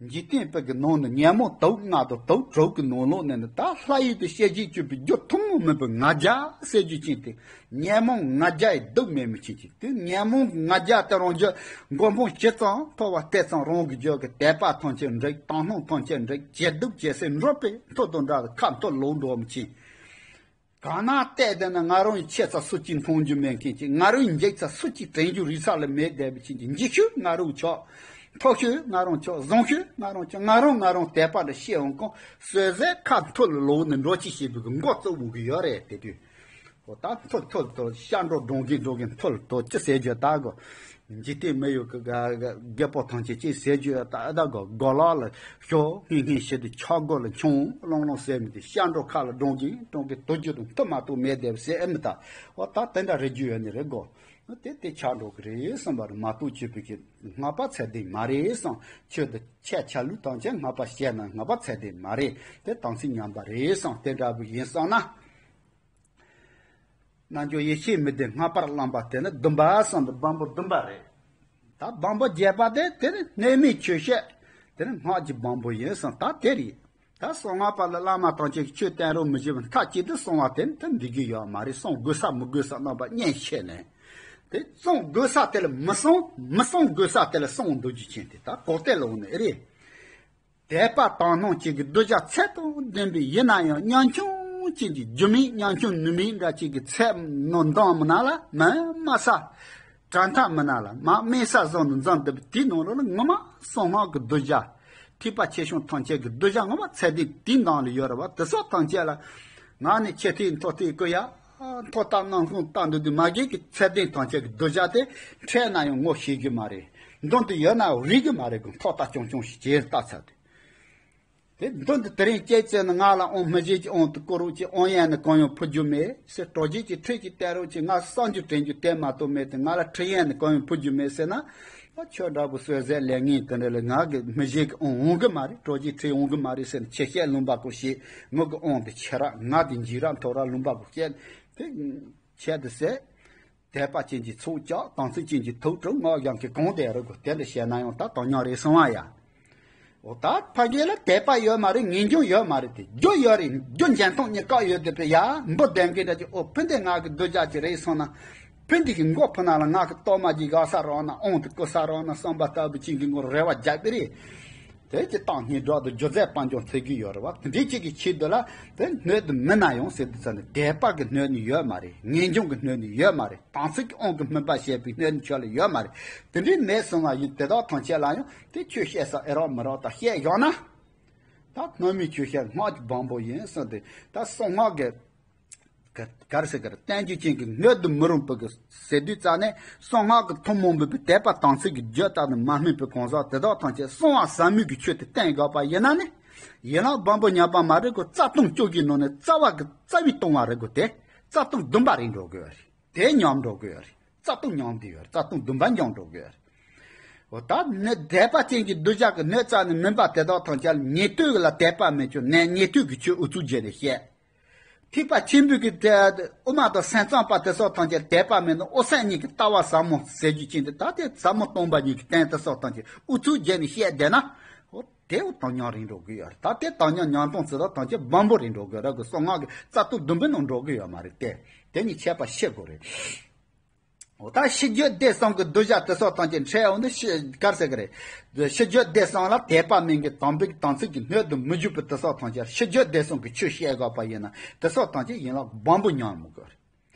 འཇིག་རྟེན་པའི་གི་ནང་ནས་ཉོན་མོངས་དུག་ལྔ་དང་དུག་དྲུག་གི་ནང་ལོགས་ནས་ནི་ད་ལྷ་ཡུལ་དུ་སྐྱེ་བྱེད་སྤྱོད་པའི་རྒྱུ་ཐུན་མོང་མིན་པའི་ང་རྒྱལ་ཟེར་རྒྱུ་ཅན་དེ། ཉོན་མོངས་ང་རྒྱལ་ཡི་དུག་མེད་མི་ཅན་ཅིག་དེ་ཉོན་མོངས་ང་རྒྱལ་དེ་རང་རྒྱུད་མགོ་འཕང་ཇི་ཙམ་མཐོ་བ་དེ་ཙམ་རང་གི་རྒྱུད་ཀྱི་དད་པ་ཐམས་ཅད་འགྲིག། དག་སྣང་ཐམས་ཅད་འགྲིག། ཇེ་སྡུག་ཇེ་སེར་འགྲོ་པའི་མཐུ་དང་འདྲ་བའི་ཁ་མཐུ་ལོག་འགྲོ་མི་ཅན། གང་ན་བལྟས་བསྡད་ན་ང་རང་ཡི་ཆེ་ས་སུ་གཅིག་མཐོང་རྒྱུ་མེད་མཁན་གྱི། ང་རང་ཡི་འཇིགས་ས་སུ་གཅིག་དྲན་རྒྱུ་རིག་ས་ལ་མེད་བསྡད་པའི་ཕྱིན་གྱི། འཇིགས་ཤོས་ང་རང་ཆོག་མཐོ་ཤོས་ང་རང་ཆོག་བཟང་ཤོས་ང་རང་ཆོག་ང་རང་ང་རང་དད་པ་འདྲ་ཤེས་འོང་གང་ཟོས་ཟས་ཁ་མཐུ་ལ་ལོག་ནས་འགྲོ་ཅི་ཞེས་པའི་མགོ་བཙུགས་འོང་གི་ཡོད་རེད། དེ་དུས་འོ་ད་མཐུ་མཐུ་ལ་ཐོ་ཤ་འགྲོ་འགྲོ་གིན་འགྲོ་གིན་མཐུ་ལ་ཐོ་ཅི་ཟེར་རྒྱུ་ད་གོ་འཇིག་རྟེན་མི་ཡུལ་གྱི་རྒད་པོ་ཐམས་ཅད་ཅེས་ཟེར་རྒྱུ་ཡོད་ད་ཨ་ད་གོ་གོ་ལག་ལ་ཞོག་ངེས་ངེས་ཤི་དུ་ཆག་སྒོ་ལ་ཆུང་ལོང་ལོང་ཟེར་མི་དེ་ཤ་འགྲོ་ཁ་ལ་འགྲོ་གིན་འགྲོ་གིན་དུ་རྒྱུ་དང་མཐུ་མ་གཏོགས་མེད་དེ་ཟེར་ཨེ་མི་ད་འོ་ད་དེ་འདྲ་རེ་རྒྱུ་ཡོད་ནི་རེད་གོ་དེ་དེ་ཆག་འགྲོ་གི་རེད་བསམ་པར་མ་གཏོགས་ཆོས་པའི་གི་སྔགས་པ་ཚད་ལྡན་མ་རེད་བསམ་ཆོས་དུ་ཆད་ཆ་ལུགས་དང་ཆད་སྔགས་པ་བཤད་ན་སྔགས་པ་ཚད་ལྡན་མ་རེད་དེ་དམ་ཚིག་ཉམས་པ་རེད་བསམ་དེ་འདྲ་བུ་ཡིན་བསམ་ན། རྣལ་འབྱོར་ཡེ་ཤེས་མི་ལྡན་སྔགས་པར་བླངས་པ་དེ་ནི་བདུན་པ་གསུམ་དུ་བམ་པོ་བདུན་པ་རེད། ད་བམ་པོ་བརྒྱད་པ་དེ་དེ་ནི་གནས་མལ་ཆོས་བཤད་དེ་ནི་སྔགས་ཀྱི་བམ་པོ་ཡིན་གསུངས་ད་དེ་རེད། ད་གསང་སྔགས་པ་ལ་བླ་མ་དང་ཆོས་ཀྱི་ཆོས་བསྟན་རོགས་མི་བྱེད་པ་མཐའ་གཅིག་ཏུ་གསང་བ་དེ་ནི་ད་འདི་གི་ཡོད་མ་རེད། གསང་དགོས་ས་མི་དགོས་ས་རྣམ་པ་གཉིས་ཕྱེ་ནས་དེ་གསང་དགོས་ས་དེ་ལ་མི་གསང་མི་གསང་དགོས་ས་དེ་ལ་གསང་འདུག་རྒྱུ་ཆེན་དེ་ད་གོ་བསྟན་ལ་འོང་ནས་ཨེ་རེད། དད་པ་དག་སྣང་ཅན་གྱི་གདུལ་བྱ་ཚད་དང་ལྡན་པའི་ཡིན་ན་ཡང་ཉམ་ཆུང་ཅན་གྱི་རྒྱུ་མེད་ཉམ་ཆུང་ནུས་མེད་འདྲ་ཅིག་གི་ཚད་ནོར་འདང་མི་ན་ལ་མི་དམའ་ས། གྲལ་མཐའ་མི་ན་ལ་མ་དམན་ས་བཟོ་ནས་འཛོམས་འདུག་པའི་དེའི་ནང་ལོགས་ལ་ངོ་མ་གསང་སྔགས་ཀྱི་གདུལ་བྱ། ཐེག་པ་ཆེ་ཆུང་ཐམས་ཅད་ཀྱི་གདུལ་བྱ་ངོ་མ་ཚད་ལྡན་དེའི་ནང་ལ་ཡོད་རེད་བ། དེ་སོགས་ཐམས་ཅད་ལ་ང་ནི་ཆེ་ཐིག་མཐོ་ཐིག་གི་ཡ། མཐོ་ལྟ་གནམ་སྲུང་ལྟ་འདུག་དུས་མ་གི་གི་ཚད་ལྡན་ཐམས་ཅད་ཀྱི་གདུལ་བྱ་དེ་འཕྲད་ན་ཡང་ངོ་ཤེས་གི་མ་རེད། མདུན་དུ་ཡོད་ན་རིག་གི་མ་རེད་གི་མཐོ་ལྟ་ཆུང་ཆུང་ཞིག་ཇེ་ལྟ་ཚར་དུས། དེ་མདུན་དུ་དེ་རིང་སྐྱེས་ཚེ་ནི་ང་ལ་དབང་མི་བྱེད་ཀྱི་དབང་དུ་བསྐུར་རོགས་ཀྱི་དབང་ཡན་ནི་གང་ཡང་ཕུལ་རྒྱུ་མེད་ཟེར། གྲོགས་བརྒྱུད་ཀྱི་ཁྲིད་ཀྱི་བསྟན་རོགས་ཀྱི་ང་གསང་རྒྱུ་དྲན་རྒྱུ་དེ་མ་གཏོགས་མེད་དེ་ང་ལ་ཁྲིད་ཡན་ནི་གང་ཡང་ཕུལ་རྒྱུ་མེད་ཟེར་ན། ད་ཁྱོད་འདྲ་པོ་གསོལ་ཟས་ལེན་ངེས་དེ་འདྲ་ལ་ང་གི་མི་བྱེད་ཀྱི་དབང་འོང་གི་མ་རེད། གྲོགས་བརྒྱུད་ཁྲིད་འོང་གི་མ་རེད་ཟེར་ནས་ཆེ་བཤད་ལུང་པ་ཀུན་བཤད་ངོ་གི་དབང་དེ་ཁྱེར་ར་ང་དེ་འཇིགས་ར་མཐོ་ར་ལུང་པ་ཀུན་བཤད་དེ་ཁྱེད་དེ་ཟེར། དད་པ་ཅན་གྱི་ཚོགས་བཅག་དམ་ཚིག་ཅན་གྱི་ཐུགས་སྤྲུལ་སྔགས་གཞན་གྱི་གང་དེ་རུ་དགོས་དེ་འདྲ་བཤད་ན་ཡང་ད་དོན་སྙིང་རེད་གསུང་བ་ཡ། འོ་ད་ཕ་གི་ལ་དད་པ་ཡོད་མ་རེད། ངེས་འབྱུང་ཡོད་མ་རེད་དེ་རྒྱུ་ཡོད་རེད། རྒྱུ་འཇོན་ཐང་གཉིས་ཀ་ཡོད་དེ་པས་ཡ་འབུ་ལྡན་གི་འདྲ་ཅིག་འོ་ཕུ་འདི་ང་གི་གདུལ་བྱ་ཅིག་རེད་སོང་ན། ཕན་འདི་གི་མགོ་ཕུ་ན་ལ་ང་གི་གཏོར་མ་གྱི་ག་ས་རང་ན་ཨོང་དུ་ཀོ་ས་རང་ན་བསམ་པ་ལྟ་བུ་ཅན་གྱི་མགོ་རེ་བ་རྒྱག་པའི་རེད། དེ་ཅི་སྟངས་སྙིང་སྒྲོག་ཏུ་སྒྱུ་རྩལ་དཔལ་འབྱོར་འཚོལ་གྱི་ཡོད་རེད་བ། དེ་འདྲའི་ཅིག་གི་ཆེད་དུ་ལ་དེ་སྣོད་དུ་མི་ན་ཡོང་ཟེར་དུས་ཙམ་ནས་དད་པ་གི་སྣོད་ནི་ཡོད་མ་རེད། ངེས་འབྱུང་གི་སྣོད་ནི་ཡོད་མ་རེད། དམ་ཚིག་གི་དབང་གིས་སྨིན་པ་བྱས་པའི་སྣོད་ནི་ཁྱོད་ལ་ཡོད་མ་རེད། དེ་འདྲའི་མེད་སོང་བ་ཡིན་དེ་དག་ཐམས་ཅད་ལ་ཡང་དེ་ཆོས་བཤད་ས་ཨེ་རོགས་མི་རོགས་དང་བཤད་ཡོང་ན། ད་སྣོད་མེད་ཆོས་བཤད་སྔགས་ཀྱི་བམ་པོ་ཡིན་གསུངས་ཏེ། ད་གསང་སྔགས་ཀྱི་ག་ག་རེ་ཟེར་ག་རེ་བསྟན་བཅོས་ཅན་གྱི་སྣོད་དུ་མི་རུང་བ་གི་ཟེར་དུས་ཙམ་ནས། གསང་སྔགས་ཀྱི་ཐུན་མོང་མིན་པའི་དད་པ་དམ་ཚིག་གི་རྒྱུ་ལྟར་དུ་མ་སྨིན་པའི་གང་ཟག་དེ་དག་ཐམས་ཅད་གསང་བ་ཟབ་མོའི་གི་ཆོས་དེ་བསྟན་དགོས་པ་ཡིན་ན་ནི། ཡན་ལག་བམ་པོ་ཉམས་པ་མ་རེད་གོ། རྩ་ལྟུང་བཅོ་བརྒྱད་ནང་ནས་རྩ་བ་གི་རྩ་བའི་ལྟུང་བ་རེད་གོ། དེ་རྩ་ལྟུང་བདུན་པ་རེད་འགྲོ་དགོས་རེད། དེ་ཉམས་འགྲོ་དགོས་རེད། རྩ་ལྟུང་ཉམས་བསྡད་ཡོད་རེད། རྩ་ལྟུང་བདུན་པ་ཉམས་འགྲོ་དགོས་རེད། འོ་ད་ནི་དད་པ་ཅན་གྱི་གདུལ་བྱ་གི་སྣོད་རྩ་ནས་མིན་པ་དེ་དག་ཐམས་ཅད་ལ་ཉན་ཐོས་ལ་དད་པ་མེད་ཀྱང་ནན་ཉན་ཐོས་ཀྱི་ཆོས་ཨུ་ཚུགས་བྱས་ནས་བཤད། ཐེག་པ་ཆེན་པོའི་གི་དེ་དབུ་མ་དང་སེམས་ཙམ་པ་དེ་སོགས་ཐམས་ཅད་དད་པ་མེད་ན་དབུ་སེམས་གཉིས་ཀྱི་ལྟ་བ་ཟབ་མོ་ཟེར་རྒྱུ་ཅན་དེ། ད་དེ་ཟབ་མོ་སྟོང་པ་ཉིད་ཀྱི་སྟེང་དེ་སོགས་ཐམས་ཅད་ཨུ་ཚུགས་བྱས་ནས་བཤད་བསྡད་ན། འོ་དེ་འོ་དང་ཉམས་རིང་འགྲོ་གི་ཡོད་རེད། ད་དེ་དང་ཉམས་ཉམས་སྟངས་ཚུལ་དག་ཐམས་ཅད་བམ་པོ་རེད་འགྲོ་གི་རེད་གི། གསང་སྔགས་ཀྱི་རྩ་ལྟུང་བདུན་པའི་ནང་འགྲོ་གི་ཡོད་མ་རེད་དེ། དེ་གཉིས་ཁྱད་པར་ཤེས་དགོས་རེད། འོ་ད་ཤེས་རྒྱུད་སྡེ་གསུམ་གྱི་གདུལ་བྱ་དེ་སོགས་ཐམས་ཅད་འཕྲད་འོང་དུས་ཤེས་ག་རེ་ཟེར་གི་རེད། ཤེས་རྒྱུད་སྡེ་གསུམ་ལ་དད་པ་མིན་གྱི་དམ་པའི་དམ་ཚིག་གི་སྣོད་དུ་མི་འཇུག་པའི་དེ་སོགས་ཐམས་ཅད་ཤེས་རྒྱུད་སྡེ་གསུམ་གྱི་ཆོས་བཤད་དགོས་པ་ཡིན་ན་དེ་སོགས་ཐམས་ཅད་ཡན་ལག་བམ་པོ་ཉམས་མི་དགོས་རེད།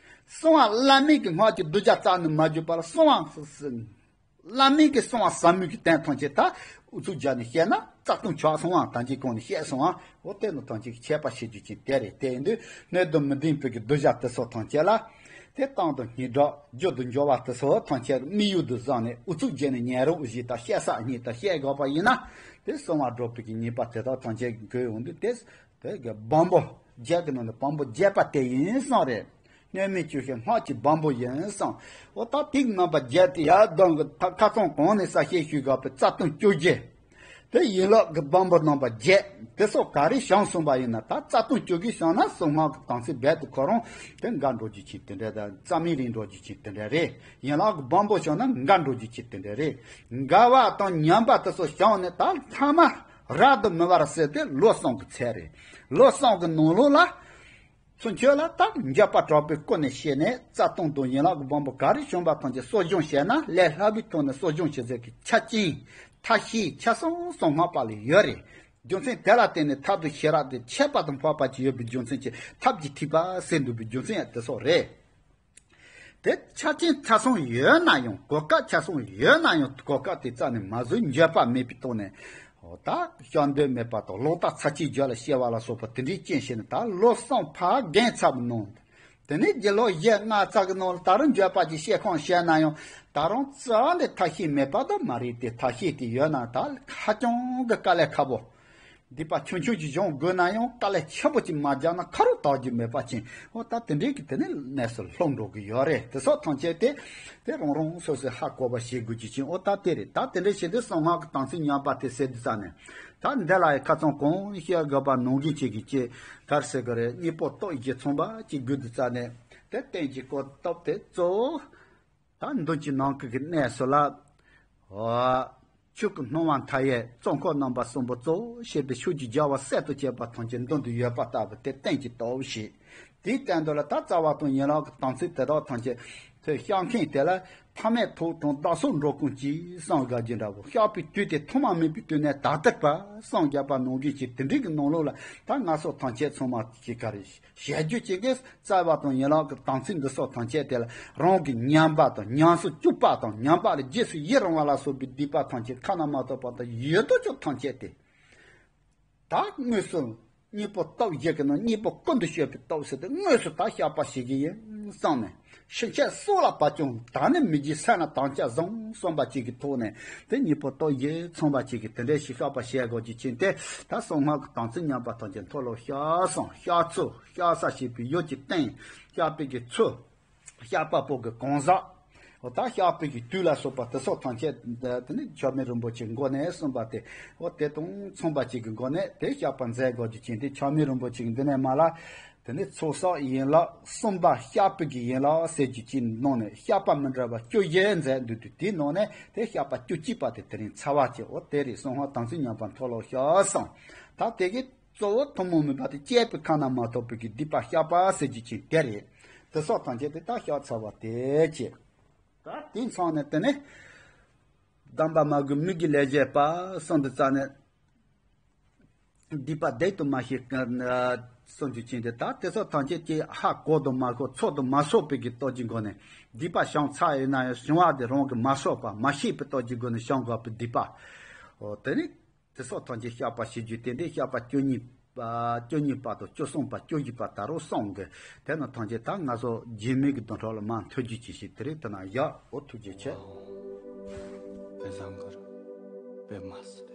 གསང་བ་བླ་མེད་ཀྱི་སྔགས་ཀྱི་གདུལ་བྱ་རྩ་ནས་མ་གྱུར་པར་གསང་བ་བླ་མེད་ཀྱི་གསང་བ་ཟབ་མོའི་གི་སྟེང་ཐམས་ཅད་ད་ཨུ་ཚུགས་བརྒྱབ་ནས་བཤད་ན་རྩ་ལྟུང་ཆགས་སོང་བ། ད་ཅི་གོང་ནས་བཤད་སོང་བ། འོ་དེ་ནི་ཐམས་ཅད་ཀྱི་ཁྱད་པར་ཤེས་རྒྱུ་ཅན་དེ་རེད། དེ་ཡིན་དུས་སྣོད་དུ་མི་ལྡན་པའི་གི་གདུལ་བྱ་དེ་སོགས་ཐམས་ཅད་ལ་དེ་སྟངས་དང་སྙིང་སྒྲོག་རྒྱུ་དང་འབྱོར་བ་དེ་སོགས་ཐམས་ཅད་དམིགས་ཡུལ་དུ་བཟུང་ནས་ཨུ་ཚུགས་བརྒྱབ་ནས་ཉན་རང་བཞིན་དང་བཤད་ས་སྙིང་དང་བཤད་དགོས་པ་ཡིན་ན་དེ་གསང་བ་སྒྲོག་པའི་གི་ཉེས་པ་དེ་དག་ཐམས་ཅད་འགོས་འོང་དུས་དེ། དེ་གི་བམ་པོ་བརྒྱད་ཀྱི་ནང་ནས་བམ་པོ་བརྒྱད་པ་དེ་ཡིན་གསུངས་རེད། སྣོད་མེད་ཆོས་བཤད་སྔགས་ཀྱི་བམ་པོ་ཡིན་གསུངས། འོ་ད་དེའི་རྣམ་པ་བརྒྱད་དེ་ཡར་ལྡང་གི་ད་ཁ་སང་གོང་ནས་གསལ་བཤད་ཞུས་དགོས་པའི་རྩ་ལྟུང་བཅོ་བརྒྱད། དེ་ཡན་ལག་གི་བམ་པོ་རྣམ་པ་བརྒྱད་དེ་སོགས་ག་རེ་བྱུང་སོང་བ་ཡིན་ན། ད་རྩ་ལྟུང་བཅོ་བརྒྱད་བྱུང་ན་གསང་སྔགས་ཀྱི་དམ་ཚིག་རྦད་དེ་ཁོ་རང་དེ་འགལ་འགྲོ་རྒྱུ་ཅན་དེ་འདྲ་དང་རྩ་མེད་རེད་འགྲོ་རྒྱུ་ཅན་དེ་འདྲ་རེད། ཡན་ལག་གི་བམ་པོ་བྱུང་ན་འགལ་འགྲོ་རྒྱུ་ཅན་དེ་འདྲ་རེད། འགལ་བ་དང་ཉམས་པ་དེ་སོགས་བྱུང་ནས་ད་ལྷག་མ། རབ་ཏུ་མི་བར་ཟེར་ཏེ་ལོ་གསུམ་གྱི་ཚད་རེད། ལོ་གསུམ་གྱི་ནང་ལོགས་ལ། ཚུར་ཁྱོད་ལ་ད་འགྱོད་པ་དྲག་པོས་ཀུན་ནས་བཤད་ནས་རྩ་ལྟུང་དང་ཡན་ལག་གི་བམ་པོ་ག་རེ་བྱུང་བ་ཐམས་ཅད་གསོ་སྦྱོང་བྱས་ན་ལས་སླ་བའི་ཐོག་ནས་གསོ་སྦྱོང་བྱེད་ཚད་ཀྱི་ཆ་རྐྱེན། ཐབས་ཤེས་ཆ་ཚང་གསང་སྔགས་པ་ལ་ཡོད་རེད། རྒྱུ་མཚན་དེ་ལ་བརྟེན་ནས་ཐབས་དང་ཤེས་རབ་དེ་ཆད་པ་དང་འཕགས་པ་ཅིག་ཡོད་པའི་རྒྱུ་མཚན་གྱིས་ཐབས་ཀྱི་ཐིགས་པ་ཟེར་འདུག་པའི་རྒྱུ་མཚན་ཡང་དེ་སོགས་རེད། དེ་ཆ་རྐྱེན་ཆ་ཚང་ཡོད་ན་ཡང་གོ་སྐབས་ཆ་ཚང་ཡོད་ན་ཡང་གོ་སྐབས་དེ་རྩ་ནས་མ་བཟོད། འགྱོད་པ་མེད་པའི་ཐོག་ནས། འོ་ད་སྐྱོན་འདོད་མེད་པ་དང་ལོག་ལྟ་ཚར་གཅིག་རྒྱུད་ལ་སྐྱེ་བ་ལ་སོགས་པ་དེ་འདྲའི་རྐྱེན་བྱས་ནས་ད་ལོ་གསུམ་ཕར་རྒན་ཚར་བའི་ནང་། དེ་ནས་རྒྱུན་ལོ་བཞི་ལྔ་ཚར་གི་ནང་ལ་ད་རུང་འགྱོད་པ་གྱི་བཤད་ཁུངས་བཤད་ན་ཡང་ད་རུང་རྩ་ནས་ཐབས་ཤེས་མེད་པ་ད་མ་རེད་དེ། ཐབས་ཤེས་དེ་ཡོད་ན་ད་ཧ་ཅང་གི་དཀའ་ལས་ཁག་པོ། སྡིག་པ་ཆུང་ཆུང་ཅིག་སྦྱོང་དགོས་ན་ཡང་དཀའ་ལས་ཆེན་པོ་ཅིག་མ་རྒྱག་ན་ཁ་རུ་དག་རྒྱུ་མེད་པ་ཅན། འོ་ད་དེ་འདྲའི་གི་དེ་ནས་གནས་སུ་ལྷུང་འགྲོ་གི་ཡོད་རེད། དེ་སོགས་ཐམས་ཅད་དེ་དེ་རང་རང་སོ་སོས་ཧ་གོ་བ་བྱེད་དགོས་ཀྱི་ཅན། འོ་ད་དེ་རེད། ད་དེ་འདྲ་བྱས་ཏེ་གསང་སྔགས་ཀྱི་དམ་ཚིག་ཉམས་པ་དེ་སེལ་དུས་ཙ་ནས། ད་འདི་ལ་ཡི་ཁ་ཚང་གང་བཤད་དགོས་པ་ནང་བཞིན་བྱེད་ཀྱི་ཅེས་ག་རེ་ཟེར་གི་རེད། གཉེན་པོ་སྟོབས་བཞི་ཚང་བ་ཅིག་དགོས་དུས་ཙ་ནས་དེ་རྟེན་གྱི་སྐོར་སྟོབས་དེ་གཙོ་བོ། ད་མདུན་གྱི་ནང་ཁུལ་གྱི་གནས་སུ་ལ། འོ། ཆོས་ཀྱི་སྣང་བ་མཐའ་ཡས་གཙོ་འཁོར་རྣམ་པ་གསུམ་པོ་གཙོ་བོ་བྱས་པའི་ཆོས་ཀྱི་རྒྱལ་བ་སྲས་དང་བཅས་པ་ཐམས་ཅད་མདུན་དུ་ཡོད་པ་ལྟ་བུ་དེ་རྟེན་གྱི་ལྟ་བུ་བྱས། དེའི་སྟེང་དུ་ལ་ད་རྩ་བ་དང་ཡན་ལག་གི་དམ་ཚིག་དེ་དག་ཐམས་ཅད་དེ་བཤགས་མཁན་དེ་ལ་ཕ་མས་ཐོག་དང་བདག་སོགས་འགྲོ་ཀུན་གྱིས་གསུངས་དགོས་ཀྱི་འདྲ་བོ། བཤགས་པའི་དུས་དེ་ཐོག་མ་མེད་པའི་དུས་ནས་ད་ལྟར་བར་གསུངས་བཞག་པ་ནང་བཞིན་གྱི་དེ་འདྲའི་གི་ནང་ལོགས་ལ་ད་ང་སོགས་ཐམས་ཅད་ཚང་མ་གི་ག་རེ། བྱ་རྒྱུ་ཅན་གྱི་རྩ་བ་དང་ཡན་ལག་གི་དམ་ཚིག་འདི་སོགས་ཐམས་ཅད་དེ་ལ་རང་གི་ཉམས་པ་དང་ཉམས་སུ་བཅུག་པ་དང་ཉམས་པ་ལ་རྗེས་སུ་ཡི་རང་བ་ལ་སོགས་པའི་སྡིག་པ་ཐམས་ཅད་ཁ་ན་མ་ཐོ་བ་དང་ཡོད་དོ་ཅོག་ཐམས་ཅད་དེ། ད་དངོས་སུ་གཉེན་པོ་སྟོབས་བཞི་གི་ནང་གཉེན་པོ་ཀུན་ཏུ་སྤྱོད་པའི་སྟོབས་ཟེར་ཏེ་དངོས་སུ་ད་བཤགས་པ་བྱེད་ཀྱི་ཡིན་བསམ་ནས། ཕྱིན་ཆད་སྲོག་ལ་བབ་ཀྱང་ད་ནི་མི་བགྱིད། སེམས་ལ་དམ་བཅའ་བཟུང་གསུངས་པ་ཅིག་གི་ཐོག་ནས་དེ་གཉེན་པོ་སྟོབས་བཞི་ཚང་བ་ཅིག་གིས་དེ་འདྲའི་ཞིག་བཤགས་པ་བྱས་དགོས་ཀྱི་ཕྱིན་ཏེ། ད་གསང་སྔགས་ཀྱི་དམ་ཚིག་ཉམས་པ་ཐམས་ཅད་མཐོལ་ལོ་བཤགས་སོང་། བཤགས་ཚུལ། བཤགས་ས་བྱེད་པའི་ཡུལ་གྱི་སྟེང་། བཤགས་པའི་གི་ཚུལ། བཤགས་པ་པོ་གི་གང་ཟག་འོ་ད་བཤགས་པའི་གི་དུས་ལ་སོགས་པ་དེ་སོགས་ཐམས་ཅད་དེ་ནི་ཆགས་མེད་རིན་པོ་ཆེའི་མགོ་ནས་གསུངས་པ་དེ། འོ་དེ་དང་མཚུངས་པ་ཅིག་གི་སྒོ་ནས་དེ་བཤགས་པ་མཛད་དགོས་ཀྱི་ཕྱིན་ཏེ། ཆགས་མེད་རིན་པོ་ཆེ་གི་འདི་ནས་མ་ལ། དེ་ནས་ཚོགས་བསགས་ཡན་ལག་གསུམ་པ་བཤགས་པའི་གི་ཡན་ལག་ཟེར་རྒྱུ་ཅིག་ནང་ནས་བཤགས་པ་མི་འདྲ་བ་བཅུ་བཞི་མཛད་འདུག་དུས་དེའི་ནང་ནས་དེ་བཤགས་པ་བཅུ་གཅིག་པ་དེ་དེ་རིང་ཚར་བ་ཅིག་འོ་དེ་རེད། གསང་སྔགས་དམ་ཚིག་ཉམས་པ་མཐོལ་ལོ་བཤགས་སོང་། ད་དེ་གི་གཙོ་བོ་ཐུན་མོང་མིན་པ་དེ་བཅས་པའི་ཁ་ན་མ་ཐོ་བའི་གི་སྡིག་པ་བཤགས་པ་ཟེར་རྒྱུ་ཅིག་དེ་རེད། དེ་སོགས་ཐམས་ཅད་དེ་ད་བཤད་ཚར་བ་དེ་བྱས། ད་དེ་མཚམས་ནས་དེ་ནས་སྡོམ་པ་མ་དགོས་མི་དགེ་ལས་བྱེད་པ་གསུམ་དུ་རྩ་ནས། སྡིག་པ་བསྡད་དུ་མ་ཤེས་ཀ་ན་སུམ་ཅུ་ཅན་དེ་དག་དེ་སོགས་ཐམས་ཅད་ཀྱིས་ཧ་གོ་དུ་མ་གོ་ཚོར་དུ་མ་ཚོར་བའི་གི་སྟོབས་ཀྱི་སྒོ་ནས་སྡིག་པ་བྱུང་ཚར་ཡིན་ན་ཡང་བྱུང་བ་དེ་རང་གིས་མ་ཚོར་བ་མ་ཤེས་པའི་སྟོབས་ཀྱི་སྒོ་ནས་བྱུང་དགོས་པའི་སྡིག་པ། འོ་དེ་ནི་དེ་སོགས་ཐམས་ཅད་བཤགས་པ་བྱེད་རྒྱུ་དེ་འདྲའི་བཤགས་པ་བཅུ་གཉིས་པ་བཅུ་གཉིས་པ་དང་བཅུ་གསུམ་པ་བཅུ་བཞི་པ་ད་རུང་གསུངས་གི། དེ་རྣམས་ཐམས་ཅད་ད་ང་ཚོ་རྗེས་མའི་གི་བདུན་ཕྲག་ལ་མར་མཐུད་རྒྱུ་ཅིག་བྱེད། དེ་རིང་དེ་ན་ཡ། འོ་ཐུགས་རྗེ་ཆེ། དཔེ་བཟང་གི་རེད། དཔེ་མ་སྲིད།